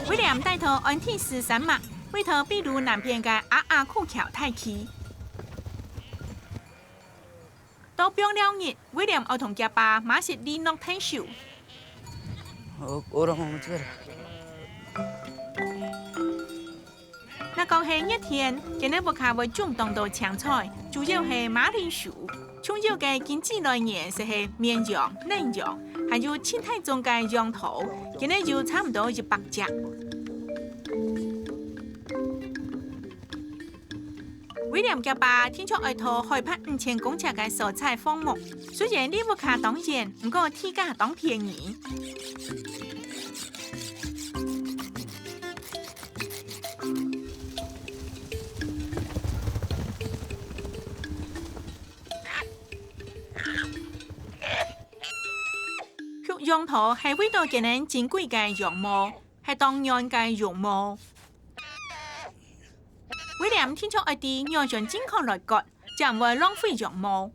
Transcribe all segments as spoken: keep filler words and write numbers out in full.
威廉帶頭安第斯山脈，為到秘魯南片个阿阿庫橋大氣。到放尞日，威廉愛同厥爸馬西利諾𢯭手。 Orang orang tu. 若講係熱天，佢等屋下會種當多青菜，主要係馬鈴薯。重要个經濟來源就係綿羊、奶羊，還有盡大眾个羊駝，佢等有差毋多一百隻。威廉厥爸定著愛到海拔五千公尺个所在放牧，雖然離屋下當遠，毋過地價當便宜。 畜羊駝係為到佢等珍貴个羊毛，係當軟个絨毛。威廉定著愛知仰般正確來割，正毋會浪費羊毛。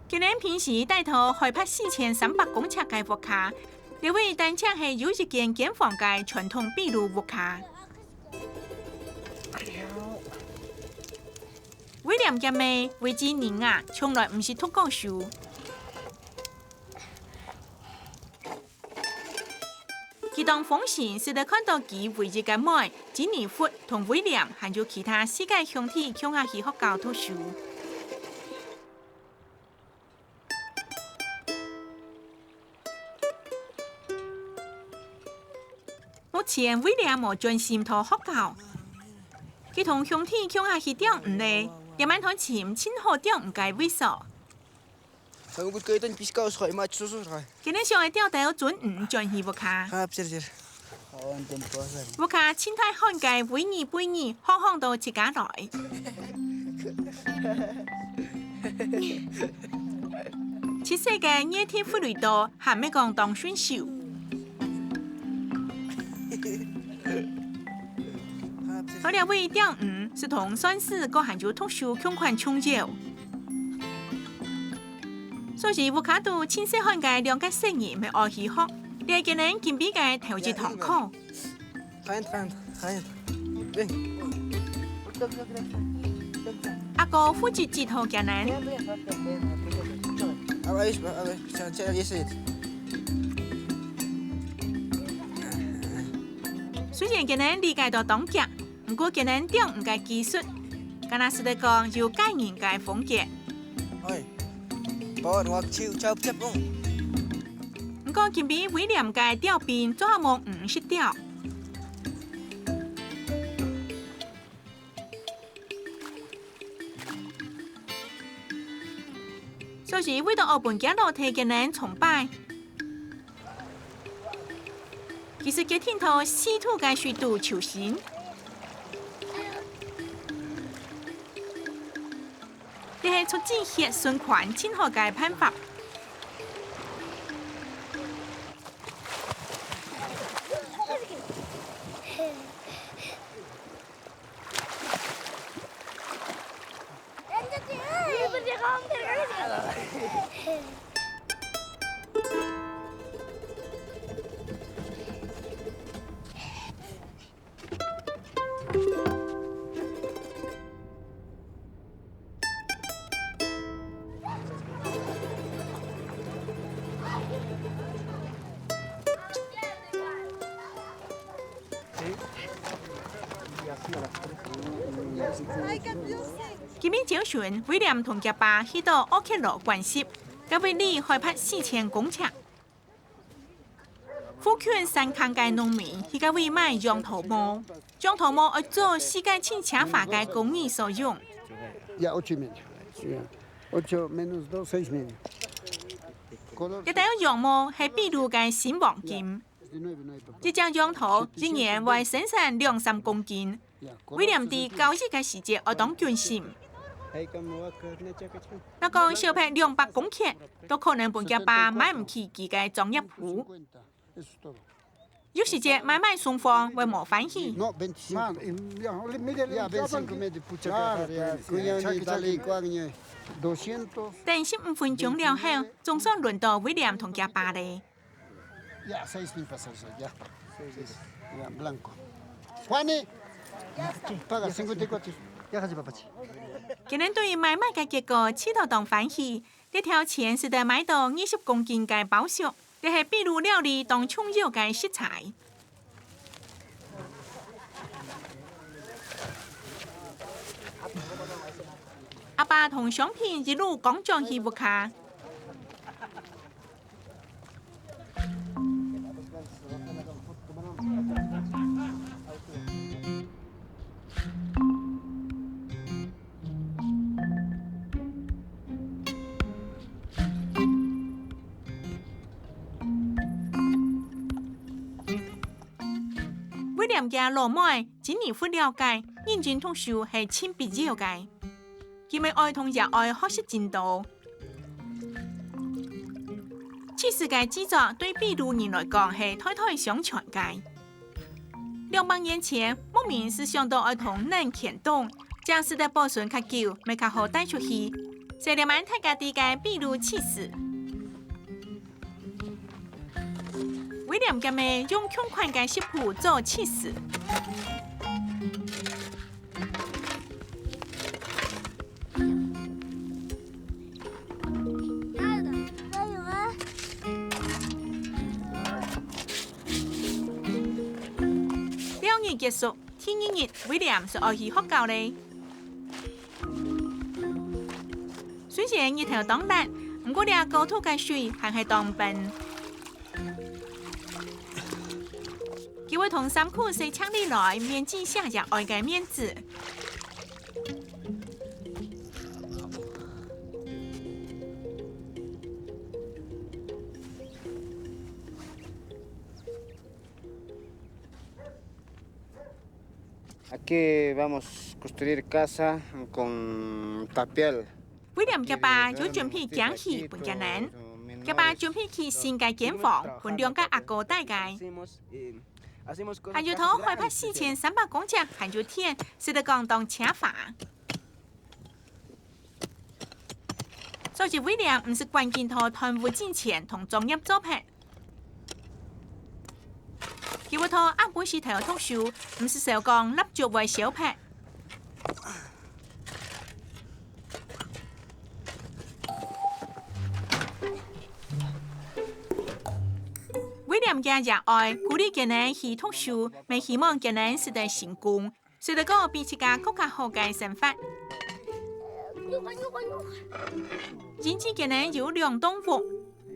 佢等平時戴到海拔四千三百公尺个屋下，這位單淨係有一間間房个傳統秘魯屋下。威廉厥姆維吉尼亞從來毋識讀過書。 佢當風神，使得看到佢唯一个妹，珍妮佛同威廉，還有其他四個兄弟共下去學校讀書。目前威廉無專心讀學校，佢同兄弟共下去釣魚咧，這滿好尋盡好釣魚个位所。 佢等想愛釣兜鱒魚轉去屋下。屋下盡大漢个維尼貝尼，好好到自家來。七歲个熱天弗雷多，還毋係講當順手。到這位釣魚，係同算數，過還有讀書共款重要。 所以屋下肚盡細漢个兩個細人乜愛去學，這係佢等今晡日个頭一堂課。阿哥負責指導佢等。雖然佢等理解到當遽， 毋過佢等釣魚个技術，敢若係得講有個人个風格。喂，幫我手抄接風。毋過今晡威廉个釣檳做下無魚識釣。所以為到愛分厥老弟佢等崇拜， 佢就決定到死肚个水肚求生。這係促進血循環盡好个辦法。 今晡日朝晨，威廉同厥爸去到奧克羅觀測，該位里海拔四千公尺。附近山坑个農民去該位買楊桃毛，楊桃毛愛做世界盡奢華个工藝所用。 Ya, ocho y medio. Ya. Ocho menos dos, seis y medio. Color 這兜楊毛係秘魯个新黃金。一隻楊桃一年會生產兩三公斤。 威廉在交易个時節愛當謹慎。若講少忒兩百公克，都可能分厥爸買毋起佢个專業壺。有時節買賣雙方會無歡喜。等十五分鐘了後，總算輪到威廉同厥爸咧。 Ya, seis mil pesos, ya. Ya, blanco. Juani, paga cincuenta y cuatro. Ya casi, papachi. 佢等對買賣个結果試著當歡喜，這條錢使得買著二十公斤个包粟，這係秘魯料理當重要个食材。阿爸同商品一路扛轉去屋下。 威廉厥老妹真認識了解，認真讀書係盡必要个。佢乜愛同爺哀學習真多。起司个製作對秘魯人來講係代代相傳个。兩百年前，牧民就想著愛同卵牽凍，正使得保存較久，乜較好帶出去。就這滿大家知个秘魯起司。 威廉厥姆用共款个食譜做起司。尞日結束，第二日，威廉就愛去學校咧。 雖然日頭當烈，毋過這溝肚个水還係當冰。佢會同衫褲洗淨俐來，免至寫爺哀个面子。Aquí vamos a construir casa con tapial. 威廉厥爸有準備驚喜分厥囡，厥爸準備起新个間房，分兩个阿哥戴个。還有頭海拔四千三百公尺，還有田，使得講當奢華。所以威廉毋使管緊頭貪污金錢同作業做忒。 佢會到暗晡時頭讀書，毋使愁講蠟燭會燒忒。威廉厥爺哀鼓勵厥囡去讀書，乜希望厥囡使得成功， 使得過比自家更加好个生活。因此厥人有兩棟屋，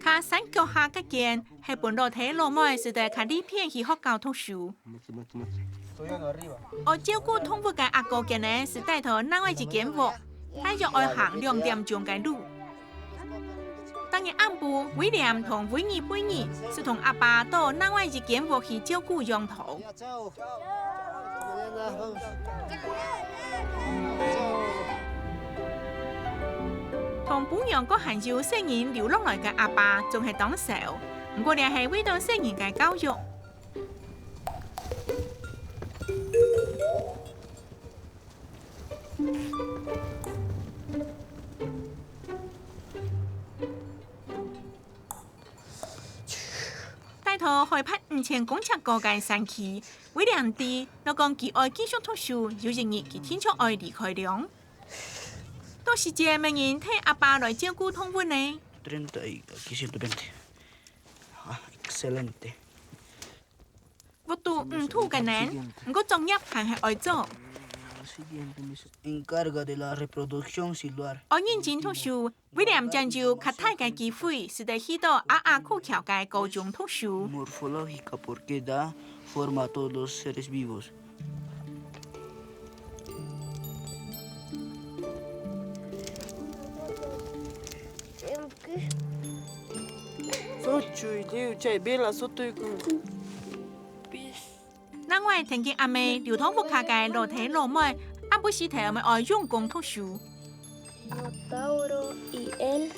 較山腳下該間係分老弟老妹使得較利便去學校讀書。愛照顧動物个阿哥厥人就戴到另外一間屋，大約愛行兩點鐘个路。 當日暗晡，威廉同維尼貝尼就同阿爸到另外一間屋去照顧羊駝。同餔娘過還有細人留落來个阿爸，總係當愁。毋過這係為著細人个教育。 戴到海拔五千公尺高个山區，威廉知，若講佢愛繼續讀書，有一日佢定著愛離開了。到時節，麼人替阿爸來照顧動物呢？ Treinta y aquí ciento veinte. Ah, excelente. 屋肚毋堵个人，毋過作業還係愛做。Encarga de la reproducción silvar. 愛認真讀書，William正有較大个機會，使得去到阿阿庫橋个高中讀書。Morfológica, porque da forma a todos los seres vivos. Sochuy liu chai bila sotuy ku. 另外，跈緊阿姆留到屋下个老弟老妹，暗晡時頭乜愛用功讀書。Minotauro y él,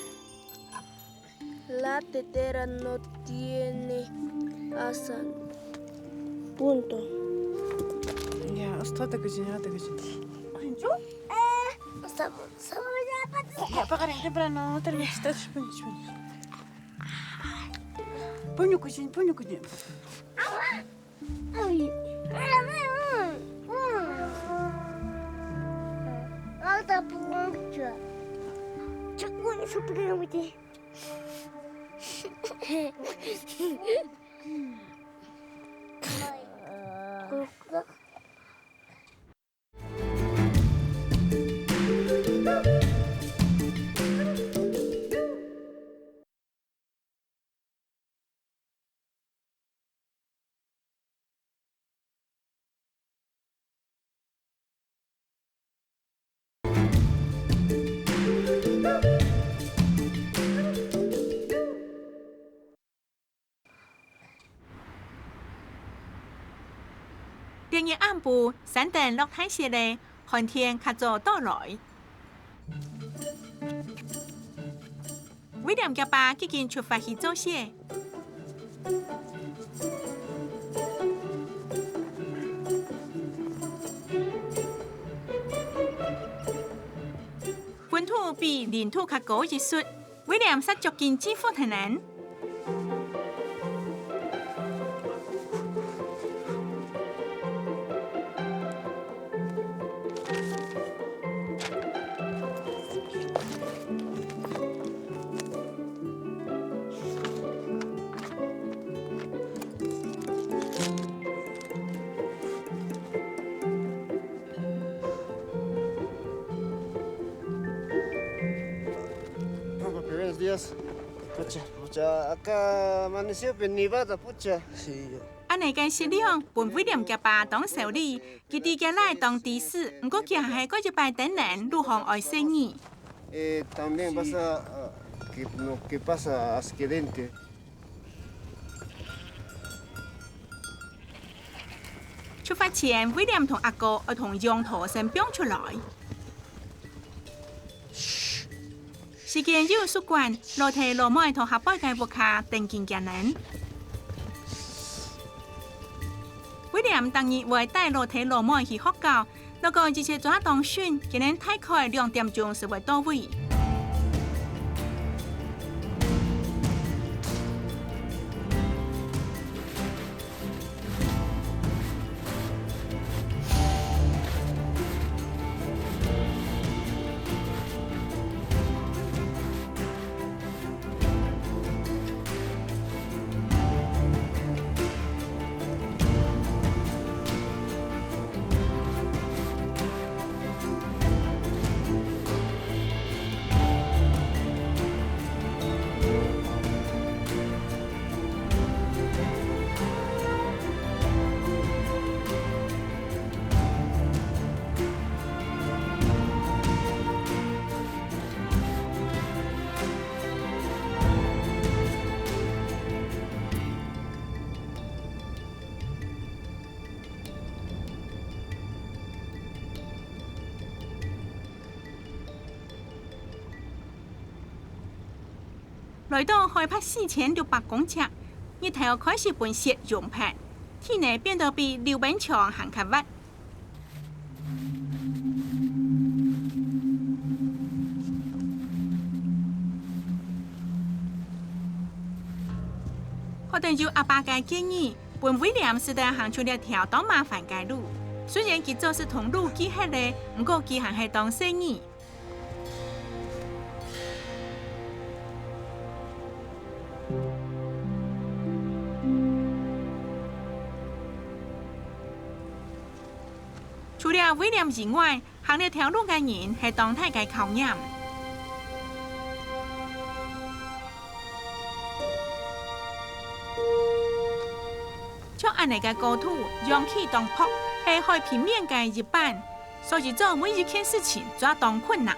la tetera no tiene asa. Punto. Ya, hasta te kucing, hasta te kucing. Ay, yo. Ya, pagaré temprano, no te lo quitas, pues, pues. Puño kucing, puño kucing. Ay. Alta puncha. Chakuan sa pagawiti.第二暗晡，山頂落大雪咧，寒天較早到來。William厥爸已經出發去做雪。溫度比零度較高一息， William煞著緊制服忒等。Buenos días. Pucha, pucha, acá amaneció, pero nevada, pucha. Sí. 恁呢个雪量，分William厥爸當愁慮，佢知厥倈當知事，毋過佢還係過一擺等等，路項愛細義。Eh, también pasa, ah, que, no, que pasa accidente. 出發前，William同阿哥愛同羊駝先放出來。時間又縮短，老弟老妹同下背个屋下等緊厥等。William逐日會帶老弟老妹去學校， 如果一切做當順，今日大概兩點鐘就會到位。來到海拔四千六百公尺，日頭開始分雪融化，地泥變到比溜冰場還較滑。 好得有阿爸个建議，分William使得行出這條當麻煩个路。雖然佢早就同路記忒咧，毋過佢還係當細義。 除了啊，William以外，行這條路个人係當大个考驗。像恁呢个高度，氧氣當薄，係海平面个一半，所以做每一件事情做當困難。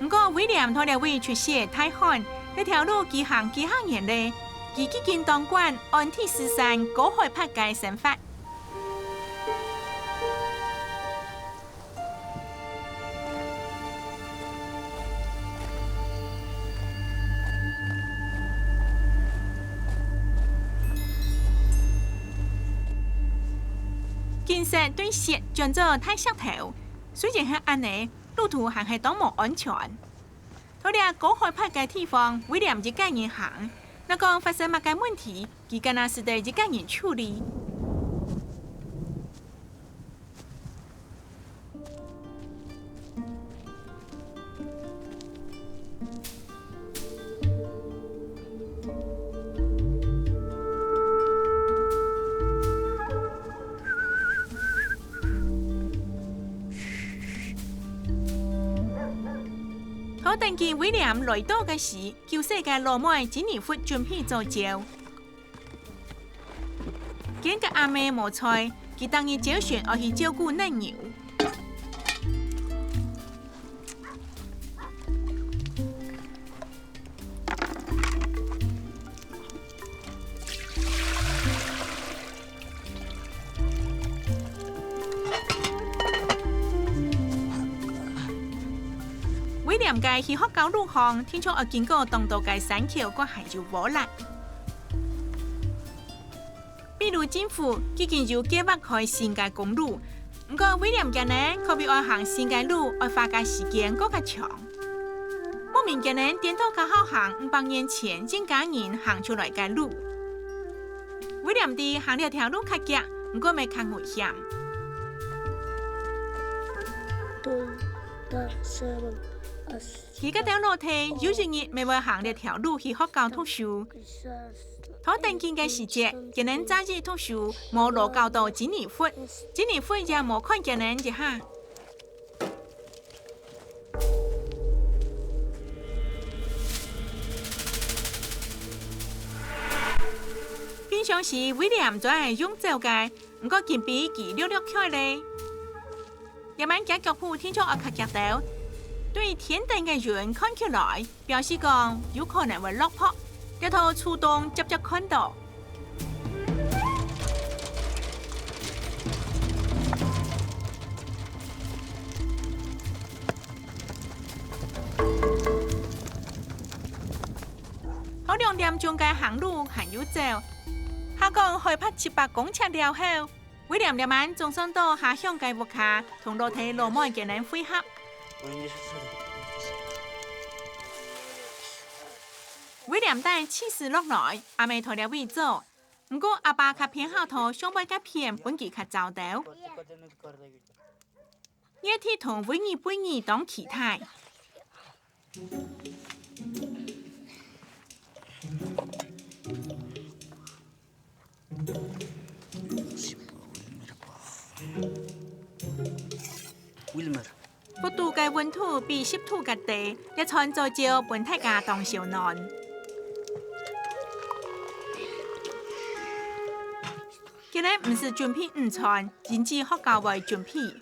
毋過，William在這位出世大漢，這條路佢行幾下年咧，佢既經當慣安第四山高海拔个生活。 景色對雪轉做大石頭，雖然係恁呢，路途還係當無安全。在這高海拔个地方，William一個人行，若講發生麼个問題，佢敢若使得一個人處理。 在等緊William來到个時，九歲个老妹Jennifer準備早朝。 見个阿姆無在，佢逐日朝晨愛去照顧乳牛。William个去學校路項，定著愛經過當多个山丘，還有禾壢。 比如政府既經有計畫開新个公路，毋過William佢等可比愛行新个路，愛花个時間過較長。牧民佢等顛倒較好行五百年前一家人行出來个路。William知行這條路較遽，毋過乜較危險。佢个兜老弟有一日乜會行這條路去學校讀書。 在等緊个時節，佢等䟘一讀書，無摎搞到Jennifer，Jennifer也無看佢等一下。平常時，William總係用走个，毋過今晡佢略略𤸁咧。 這滿厥腳步定著愛較遽兜，對天頂个雲看起來，表示講有可能會落雨，這套樹洞輒輒看到。好兩點鐘个行路還有走，下降海拔七百公尺了後， William這滿總算到下鄉个屋下，同老弟老妹佢等會合。William帶起司落來，阿姆在這位做，毋過阿爸較偏好在上背該片分佢較燥兜。熱天同維尼貝爾當期待。 屋肚个溫度比十度較低，這餐早朝分大家當燒暖。今日毋使準備午餐，因為學校會準備。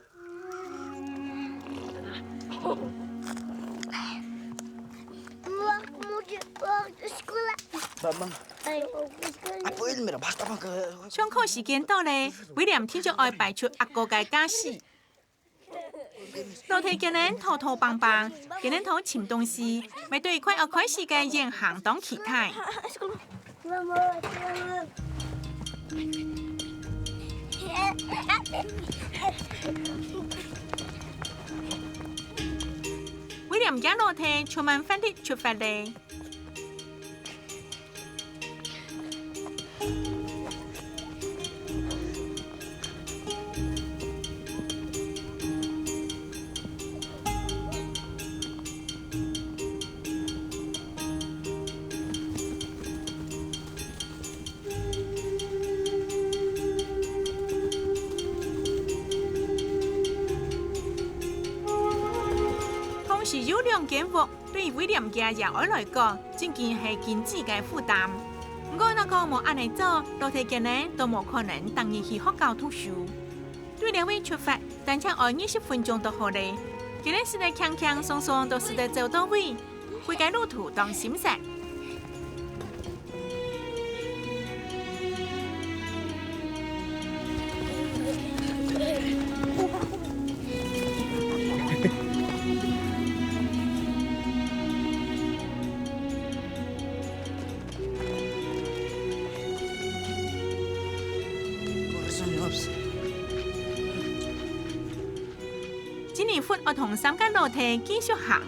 上課時間到咧，William定著愛擺出阿哥个架勢。老弟佢等拖拖挷挷，佢等在尋東西，乜對快愛開始个遠行當期待。 William厥老弟充滿活力出發咧。係有兩間屋，對威廉佢爺哀來講，正經係經濟个負擔。毋過，若講無恁呢做，老弟佢呢都無可能逐日去學校讀書。對這位出發，單淨愛二十分鐘就好咧。佢呢使得輕輕鬆鬆就使得走到位，歸个路途當心適。 今日佛愛同三个老弟繼續行，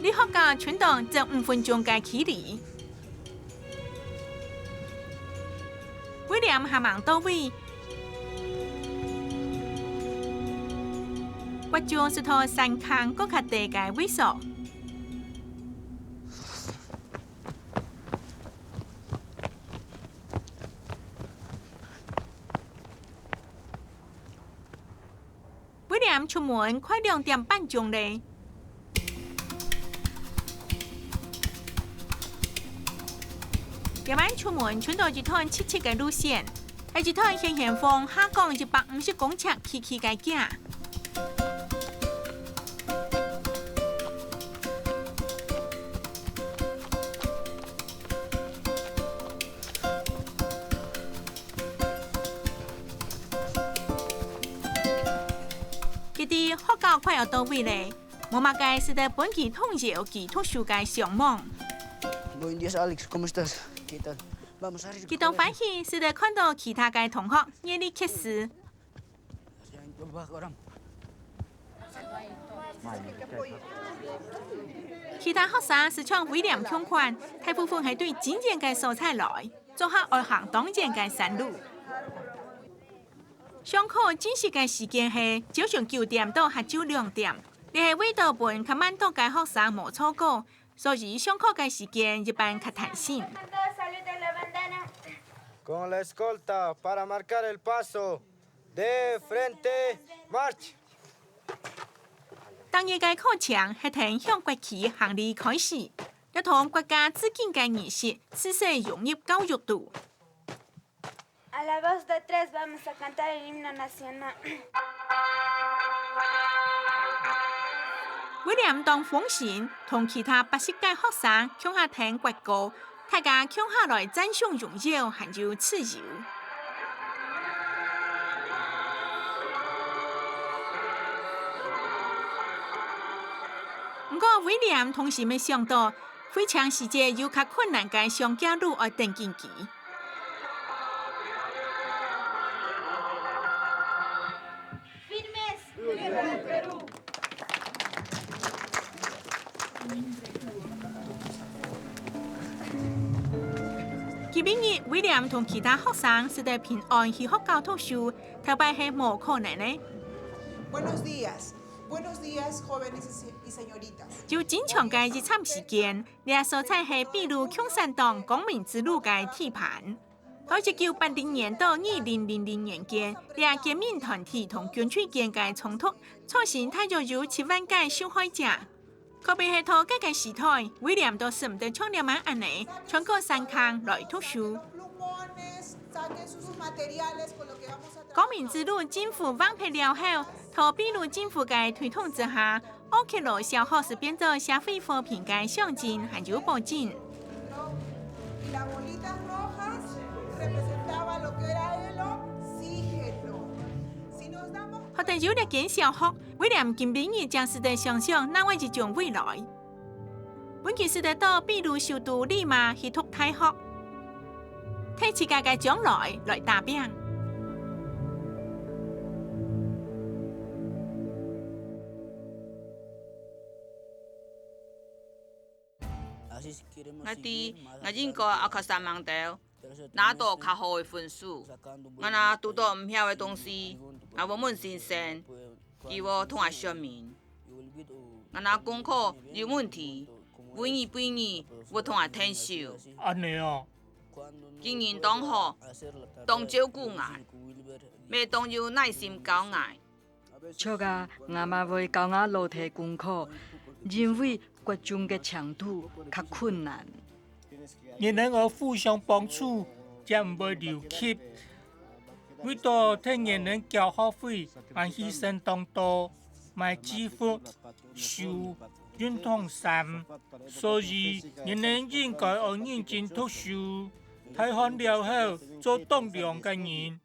離學校賰當只五分鐘个距離。 威廉還吂到位，我就係到山坑過較低个位所。 威廉出門快兩點半鐘咧。這擺出門尋到一段直直个路線，係一段圓圓方下降一百五十公尺崎崎个崎。 佢知學校快愛到位咧，無麼个使得分佢動搖佢讀書个想望。Buenos días, Alex. ¿Cómo estás? ¿Qué tal? Vamos arriba. 佢當歡喜，使得看到其他个同學熱烈結識。其他學生係像威廉共款，大部分係對真遠个所在來。 做下愛行當遠个山路。上課正式个時間係朝晨九點到下晝兩點，這係為著分較慢到个學生無錯過，所以上課个時間一般較彈性。Con la escolta para marcar el paso. De frente, march! 逐日个課程係跈向國旗行禮開始，這同國家致敬个儀式，自細融入教育肚。A la voz de tres vamos a cantar el himno nacional. 威廉當風神，同其他八十个學生共下跈國歌， 大家共下來讚賞榮耀還有自由。毋過，威廉同時乜想到，非常時節有較困難个上架路愛等緊佢。 今晡日，威廉同其他學生使得平安去學校讀書，頭擺係無可能个。Buenos días. Buenos días, jóvenes y se-, y señoritas. 有真長个一站時間，這所在係秘魯共產黨光明之路个地盤。 在一九八零年到二零零零年間，這革命團體同軍隊間个衝突，造成大約有七萬个受害者。可比係到該个時代，威廉都使毋得像這滿恁呢，穿過山坑來讀書。光明之路政府橫撇了後，在秘魯政府个推動之下， 奧克羅小學係變做社會和平个象徵還有保證。學得有這間小學，威廉今晡日正使得想像另外一種未來。分佢使得到秘魯首都利馬去讀大學，替自家个將來來打拚。 𠊎知，𠊎應該愛較煞猛兜，拿到較好个分數。𠊎若堵到毋曉个東西，𠊎會問先生，佢會同𠊎說明。𠊎若功課有問題，會議會議會同𠊎𢯭手。恁呢哦。佢人當好，當照顧𠊎，乜當有耐心教𠊎。著啊，吾媽會教吾老弟功課，因為國中个程度較困難。你等愛互相幫助，正毋會留級。為著𢯭你等繳學費，𠊎犧牲當多，買制服、書、運動衫。所以，你等應該愛認真讀書，大漢了後做當良个人。